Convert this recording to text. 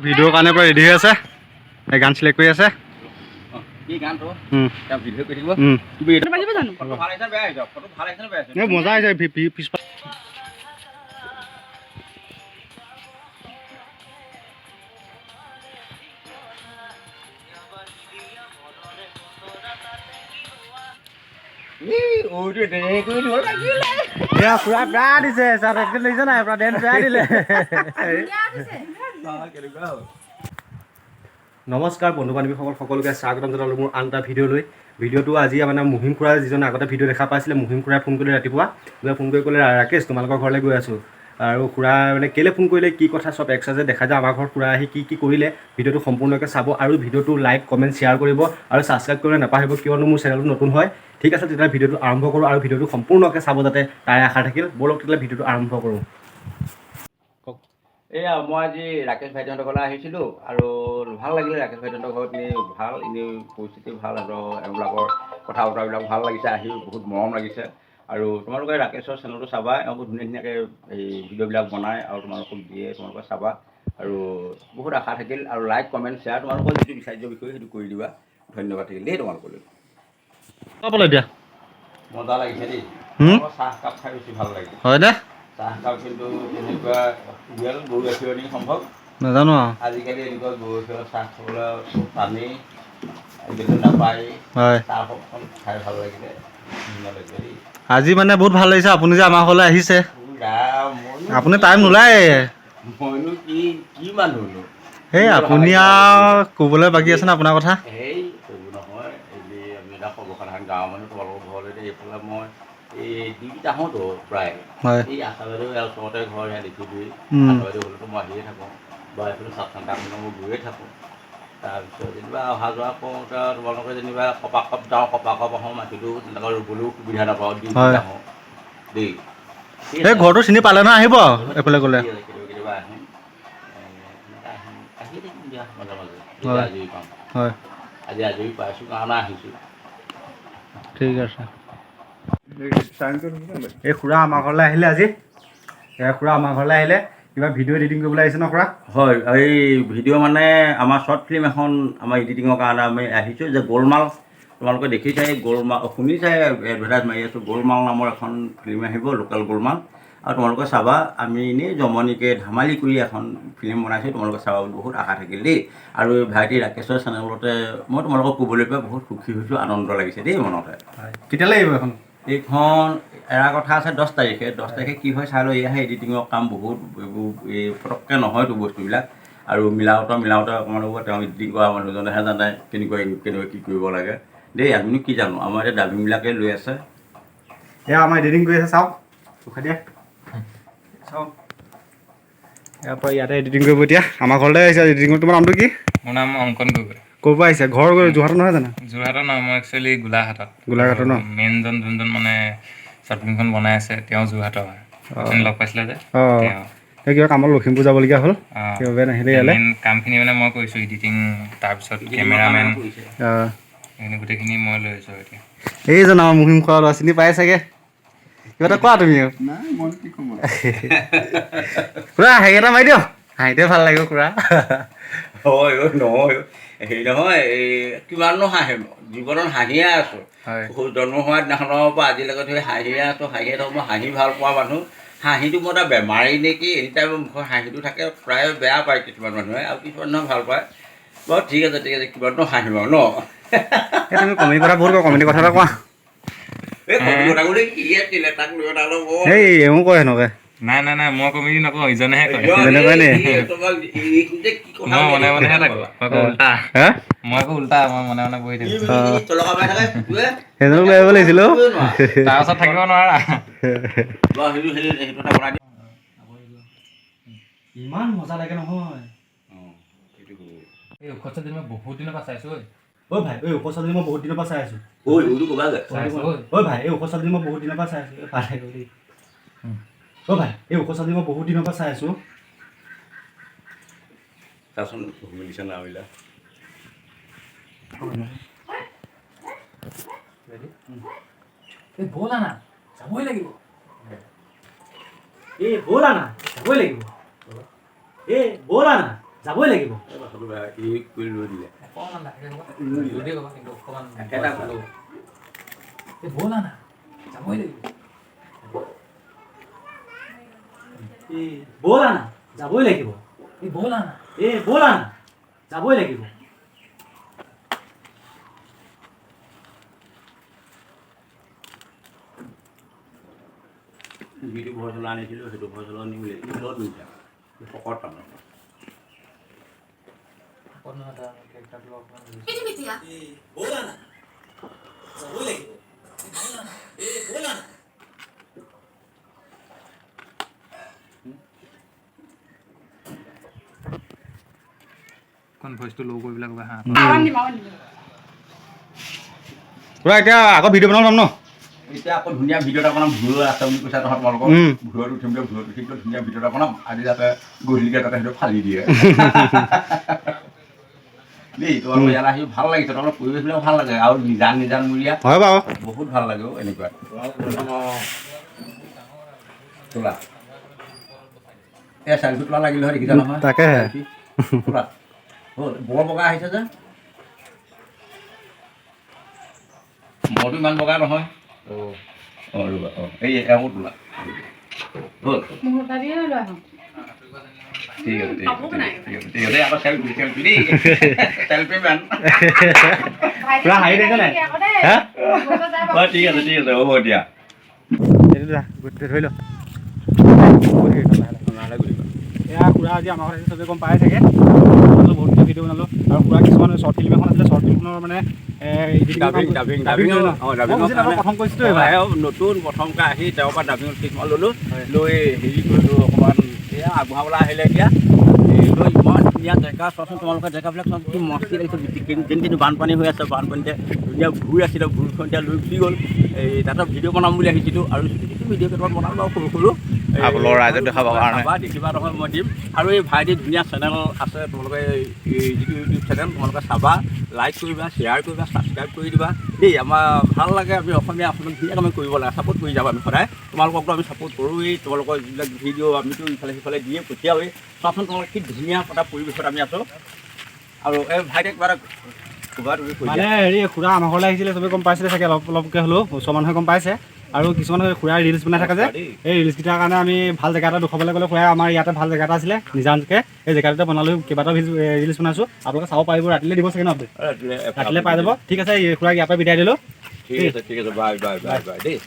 ভিডিঅ'ৰ কাৰণে পুৰা ৰেডি হৈ আছে, এই গান চিলেক্ট কৰি আছে। কি গানটো? তেওঁ ভিডিঅ' কৰি থাকিব। তুমি এইটো বাজিব জানো? ফটো ভাল আহিছে নে বেয়া আহিছে? ফটো ভাল আহিছে নে বেয়া আহিছে? এই মজা আহিছে। পিছফালে এই ঐটো তেনেকৈ কৰি দিব লাগিলে। এয়া পুৰা বেয়া দিছে ছাৰ, একদম দেখিছে নাই, পুৰা ডেন্স বেয়া দিলে। কেনেকুৱা হ'ল? নমস্কাৰ বন্ধু বান্ধৱীসকল, সকলোকে স্বাগতম জনালোঁ মোৰ আন এটা ভিডিঅ'লৈ। ভিডিঅ'টো আজি মানে মুহিম খুৰা, যিজন আগতে ভিডিঅ' দেখা পাইছিলে, মুহিম খুৰাই ফোন কৰিলে ৰাতিপুৱা। বোলে ফোন কৰি ক'লে, ৰাকেশ, তোমালোকৰ ঘৰলৈ গৈ আছোঁ। আৰু খুৰা মানে কেলৈ ফোন কৰিলে, কি কথা, চব এক্সাৰচাইজ দেখা যায়। আমাৰ ঘৰত খুৰা আহি কি কি কৰিলে, ভিডিঅ'টো সম্পূৰ্ণকৈ চাব আৰু ভিডিঅ'টো লাইক, কমেণ্ট, শ্বেয়াৰ কৰিব আৰু ছাবস্ক্ৰাইব কৰিবলৈ নাপাহৰিব, কিয়নো মোৰ চেনেলটো নতুন হয়। ঠিক আছে, তেতিয়াহ'লে ভিডিঅ'টো আৰম্ভ কৰোঁ আৰু ভিডিঅ'টো সম্পূৰ্ণকৈ চাব যাতে, তাৰে আশা থাকিল। ব'লক তেতিয়াহ'লে ভিডিঅ'টো আৰম্ভ কৰোঁ। এয়া মই আজি ৰাকেশ ভাইটিহঁতৰ ঘৰলৈ আহিছিলোঁ আৰু ভাল লাগিলে। ৰাকেশ ভাইটিহঁতৰ ঘৰত এনেই ভাল, এনেই পৰিস্থিতি ভাল আৰু এওঁবিলাকৰ কথা বতৰাবিলাক ভাল লাগিছে, আহি বহুত মৰম লাগিছে। আৰু তোমালোকে ৰাকেশৰ চেনেলটো চাবা, এওঁ বহুত ধুনীয়া ধুনীয়াকৈ এই ভিডিঅ'বিলাক বনায় আৰু তোমালোকক দিয়ে, তোমালোকে চাবা আৰু বহুত আশা থাকিল। আৰু লাইক, কমেণ্ট, শ্বেয়াৰ, তোমালোকৰ যিটো বিচাৰ্য বিষয় সেইটো কৰি দিবা। ধন্যবাদ থাকিল দেই তোমালোকলৈ। চাবলৈ এতিয়া মজা লাগিছে দেই। মোৰ চাহকাপ খাই বেছি ভাল লাগিছে। হয়নে? চাহকাপ কিন্তু তেনেকুৱা ৰিয়েল গৰু গাখীৰৰ নেকি সম্ভৱ। নাজানো আৰু। আজিকালি এনেকুৱা গৰু গাখীৰৰ চাহ খাবলৈ খুব টানেই, আজিকালি নাপায়। হয়। চাহকাপখন খাই ভাল লাগিলে, ধুনীয়া লাগিলে দেই। আজি মানে বহুত ভাল লাগিছে, আপুনি যে আমাৰ ঘৰলৈ আহিছে। ৰাম, মইনো আপুনি টাইম নোলায়। মইনো কি কি মানুহনো? এই আপুনি আৰু ক'বলৈ বাকী আছে নে আপোনাৰ কথা? সেই ক'ব নহয়, এনেই আমি এটা সৰ্বসাধাৰণ গাঁৱৰ মানুহ, তোমালোকৰ ঘৰলৈ এতিয়া এইফালে মই এই ডিউটিত আহোঁতো প্ৰায়। এই আশা বাইদেউ ইয়াৰ ওচৰতে ঘৰ, ইয়াত দেখিলোৱেই। আশা বাইদেউ ঘৰতো মই আহিয়ে থাকোঁ বা এইফালে চাব চেণ্টাৰখনত মই গৈয়ে থাকোঁ। তাৰপিছত যেনিবা অহা যোৱা কৰোঁতে আৰু তোমালোকে যেনিবা কপাকপ যাওঁ, কপাকপ আহোঁ, মাটিটো তেনেকুৱা ৰুবলৈও সুবিধা নাপাওঁ, ডিউটিত আহোঁ দেই। ঠিক এই আছে। ঘৰটো চিনি পালে নহয়, আহিব এইফালে গ'লে। ঠিক আছে, কেতিয়াবা কেতিয়াবা আহিম, এনেকৈ আহিম, আহিয়ে থাকিম দিয়া মাজে মাজে যেতিয়া আজৰি পাম। আজি আজৰি পাইছোঁ কাৰণে আহিছোঁ। ঠিক আছে। এই খুৰা আমাৰ ঘৰলৈ আহিলে আজি। এই খুৰা আমাৰ ঘৰলৈ আহিলে, কিবা ভিডিঅ' এডিটিং কৰিবলৈ আহিছে ন খুৰা? হয়, এই ভিডিঅ' মানে আমাৰ শ্বৰ্ট ফিল্ম এখন আমাৰ এডিটিঙৰ কাৰণে আমি আহিছোঁ যে গোলমাল, তোমালোকে দেখিছাই গোলমাল, শুনিছাই, এডভাৰটাইজ মাৰি আছোঁ। গোলমাল নামৰ এখন ফিল্ম আহিব, লোকেল গোলমাল, আৰু তোমালোকে চাবা। আমি এনেই জমনিকে ধেমালি কৰি এখন ফিল্ম বনাইছোঁ, তোমালোকে চাবা বুলি বহুত আশা থাকিল দেই। আৰু ভাইটি ৰাকেশৰ চেনেলতে মই তোমালোকক ক'বলৈ পাই বহুত সুখী হৈছোঁ, আনন্দ লাগিছে দেই মনতে। কেতিয়ালৈ আহিব এখন? এইখন এৰা কথা আছে 10 তাৰিখে। 10 তাৰিখে কি হয় চাই লওঁ। এয়াহে এডিটিঙৰ কাম, বহুত এইবোৰ এই পটককৈ নহয়তো বস্তুবিলাক, আৰু মিলাওঁতে মিলাওঁতে অকণমান হ'ব। তেওঁ এডিটিং কৰা মানুহজনেহে জানে কেনেকুৱা কেনেকুৱা কি কৰিব লাগে দেই। আমিনো কি জানো, আমাৰ এতিয়া ডাবিংবিলাকে লৈ আছে। এয়া আমাৰ এডিটিং কৰি আছে, চাওক, উশাহ দিয়া, চাওক। ইয়াৰ পৰা ইয়াতে এডিটিং কৰিব। এতিয়া আমাৰ ঘৰলৈ আহিছে এডিটিং কৰিব। তোমাৰ নামটো কি? মোৰ নাম অংকন গগৈ। ক'ৰ পৰা আহিছে? ঘৰ যোৰহাটত নহয় জানো? যোৰহাটৰ নহয়, মই একচুৱেলি গোলাঘাটত। গোলাঘাটৰ ন? মেইনজন যোনজন মানে শ্বৰ্ট ফিল্মখন বনাই আছে, তেওঁ যোৰহাটৰ হয়। আপুনি লগ পাইছিলে যে। অঁ। তেওঁ। এই কিবা কামত লখিমপুৰ যাবলগীয়া হ'ল, সেইবাবে নাহিলে ইয়ালৈ। মেইন কামখিনি মানে মই কৰিছোঁ, এডিটিং, তাৰপিছত কেমেৰামেন, কৰিছে। সেইখিনি গোটেইখিনি মই লৈ আছোঁ এতিয়া। এইজন আমাৰ মুহিম খোৱা ল'ৰা, চিনি পাই চাগে। কিবা এটা কোৱা তুমি। নাই, মই কি ক'ম আৰু। খুৰা, হাঁহি এটা মাৰি দিয়ক, হাঁহিতে ভাল লাগিব খুৰা। হয় অ', নহয় অ'। হেৰি নহয়, এই কিমাননো হাঁহিম, জীৱনত হাঁহিয়ে আছোঁ। সৰু জন্ম হোৱাৰ দিনাখনৰ পৰা আজিলৈকে ধৰি হাঁহিয়ে আছোঁ, হাঁহিয়ে থাকোঁ। মই হাঁহি ভাল পোৱা মানুহ। হাঁহিটো মোৰ এটা বেমাৰেই নেকি, এনি টাইম মুখৰ হাঁহিটো থাকে। প্ৰায় বেয়া পায় কিছুমান মানুহে আৰু কিছুমান মানুহে ভাল পায়। বাৰু ঠিক আছে, ঠিক আছে, কিমাননো হাঁহিম আৰু ন। এই তুমি কমেডি কথা বহুত কোৱা, কমেডি কথা এটা কোৱা। এই কমেডি কথা ক'বলৈ কি আছিলে, তাক লৈ এটা অলপ বৰ- এই এওঁ কয় সেনেকৈ। নাই নাই নাই, মই কমেডি নকওঁ, ইজনেহে কয়। তেনেকুৱাই নি? এই তোমাক এইখিনিতে কি কথা মই মনে মনেহে থাকোঁ, মই আকৌ উল্টা। হা। মই আকৌ উল্টা, মই মনে মনে বহি থাকোঁ। তলকা পাই থাকে কুকুৰে। সেইজনক লৈ আহিব লাগিছিল অ'। কুকুৰে নোৱাৰে। তাৰ ওচৰত থাকিব নোৱাৰা। বাৰু সেইটো সেইটো সেইটো এটা বনাই দিম। ইমান মজা লাগে নহয়। অঁ, সেইটো হ'ব। এই ওখ ছোৱালীজনী মই বহুত দিনৰ পৰা চাইছোঁ ঐ। ঐ ভাই, এই ওখ ছোৱালীজনী মই বহুত দিনৰ পৰা চাই আছোঁ। ঐ, এইটো ক'বা যে। চাইছোঁ ঐ। ঐ ভাই, এই ওখ ছোৱালীজনী মই বহুত দিনৰ পৰা চাই আছোঁ। এই ভাল লাগিব দেই। ঐ ভাই, এই ওখ ছোৱালীজনী মই বহুত দিনৰ পৰা চাই আছোঁ। চাচোন মিলিছে না মিলা। এই ব'লা না, যাবই লাগিব। এই ব'লা না, যাবই লাগিব। এই ব'লা না, যাবই লাগিব। অকণমান লাহেকে ক'বা, জোৰকে ক'বা, কিন্তু অকণমান এটা ভইচটো low। এই ব'লা না, যাবই লাগিব। এই ব'লা না, যাবই লাগিব। এই ব'লা না। এই ব'লা না, যাবই লাগিব। যিটো ভইচলা আনিছিলোঁ সেইটো ভইচলা নিমিলে, ই মিলে শকত তাৰমানে। অকণমান এটা কেৰেক্টাৰটো অকণমান এই ব'লা না, যাবই লাগিব। এই ব'লা না। অকণ ভইচটো ল' কৰি পেলাই ক'বা হা। খুৰা, এতিয়া আকৌ ভিডিঅ' বনাব যাম ন? এতিয়া আকৌ ধুনীয়া ভিডিঅ' এটা বনাম। ভুল আছে বুলি কৈছা তহঁত তোমালোকৰ। ভুলত উঠিম বোলে, ভুলত উঠি পেলাই ধুনীয়া ভিডিঅ' এটা বনাম আজি, যাতে গধূলিকে তাতে সেইটো ফালি দিয়ে দেই। তোমালোকৰ ইয়াত আহি ভাল লাগিছে, তোমালোকৰ পৰিৱেশবিলাক ভাল লাগে আৰু নিজান নিজান মূৰীয়া। হয় বাৰু। বহুত ভাল লাগে অ' এনেকুৱা। তোলা, এই চেলফি তোলা লাগিল হয়, দেখিছা নহয়? তাকেহে। তোলা হ'ল। বৰ বগা আহিছে যে, মইতো ইমান বগা নহয়। অঁ, ৰ'বা। অঁ, এই এওঁ তোলা হ'ল। ঠিক আছে, ঠিক আছে, ঠিক আছে, ঠিক আছে। আকৌ চেলফি, চেলফি দেই, চেলফি মেন। খুৰা হাঁহি দিছে নাই হা? অঁ, ঠিক আছে, ঠিক আছে, হ'ব দিয়া। এইটো গোটেই ধৰি ল। এয়া খুৰা আজি আমাৰ ঘৰত আহিছে, চবেই গম পাই চাগে। বহুত ভিডিঅ' বনালোঁ আৰু খুৰা কিছুমান শ্বৰ্ট ফিল্ম এখন আছিলে, শ্বৰ্ট ফিল্মখনৰ মানে ডাবিং, ডাবিং, ডাবিং। অঁ, ডাবিং। প্ৰথম কৰিছিলোঁ এইবাৰ। নতুন প্ৰথমকৈ আহি তেওঁৰ পৰা ডাবিঙত কিছুমান ল'লোঁ, লৈ হেৰি কৰিলোঁ অকণমান। এয়া আগবঢ়াবলৈ আহিলে এতিয়া এই লৈ ইমান ধুনীয়া জেগা। চোৱাচোন তোমালোকৰ জেগাবিলাক চোৱাচোন, কি মস্তি লাগিছে। যেন বানপানী হৈ আছে, বানপানীতে ধুনীয়া ভূৰ আছিলে, ভূৰখন এতিয়া লৈ গুচি গ'ল। এই তাতে ভিডিঅ' বনাম বুলি আহিছিলোঁ আৰু চুটি চুটি ভিডিঅ' কেইটামান বনাম বাৰু, সৰু সৰু। এই আপোনালোকৰ ৰাইজক দেখাবৰ কাৰণে। চাবা, দেখিবা নহয়, মই দিম। আৰু এই ভাইটিৰ ধুনীয়া চেনেল আছে, তোমালোকে এই যিটো ইউটিউব চেনেল, তোমালোকে চাবা, লাইক কৰিবা, শ্বেয়াৰ কৰিবা, ছাবস্ক্ৰাইব কৰি দিবা দেই। আমাৰ ভাল লাগে, আমি অসমীয়া অসমত ধুনীয়াকৈ আমি কৰিব লাগে, ছাপোৰ্ট কৰি যাম আমি সদায়। তোমালোককতো আমি ছাপোৰ্ট কৰোঁৱেই, তোমালোকৰ যিবিলাক ভিডিঅ' আমিতো ইফালে সিফালে দিয়ে পঠিয়াওঁৱেই। চোৱাচোন তোমালোকে, কি ধুনীয়া এটা পৰিৱেশত আমি আছোঁ। আৰু এই ভাইটিক কিবা এটা ক'বা তুমি, কৈ মানে দিয়া। হেৰি, খুৰা আমাৰ ঘৰলৈ আহিছিলে, চবেই গম পাইছিলে চাগে, অলপ অলপকৈ হ'লেও ওচৰৰ মানুহে গম পাইছে। আৰু কিছুমান খুৰাই ৰিলচ বনাই থাকে যে, এই ৰিলচকেইটাৰ কাৰণে আমি ভাল জেগা এটা দেখুৱাবলৈ গ'লে খুৰাই আমাৰ ইয়াতে ভাল জেগা এটা আছিলে নিজানকৈ, সেই জেগাটোতে বনালোঁ, কেইবাটাও ৰিলচ বনাইছোঁ, আপোনালোকে চাব পাৰিব। ৰাতিলৈ দিব চাগে ন আপডেট? ৰাতিলৈ পাই যাব। ঠিক আছে, এই খুৰাক ইয়াৰ পৰা বিদায় দিলোঁ। ঠিক আছে, ঠিক আছে, বাই বাই, বাই বাই দেই।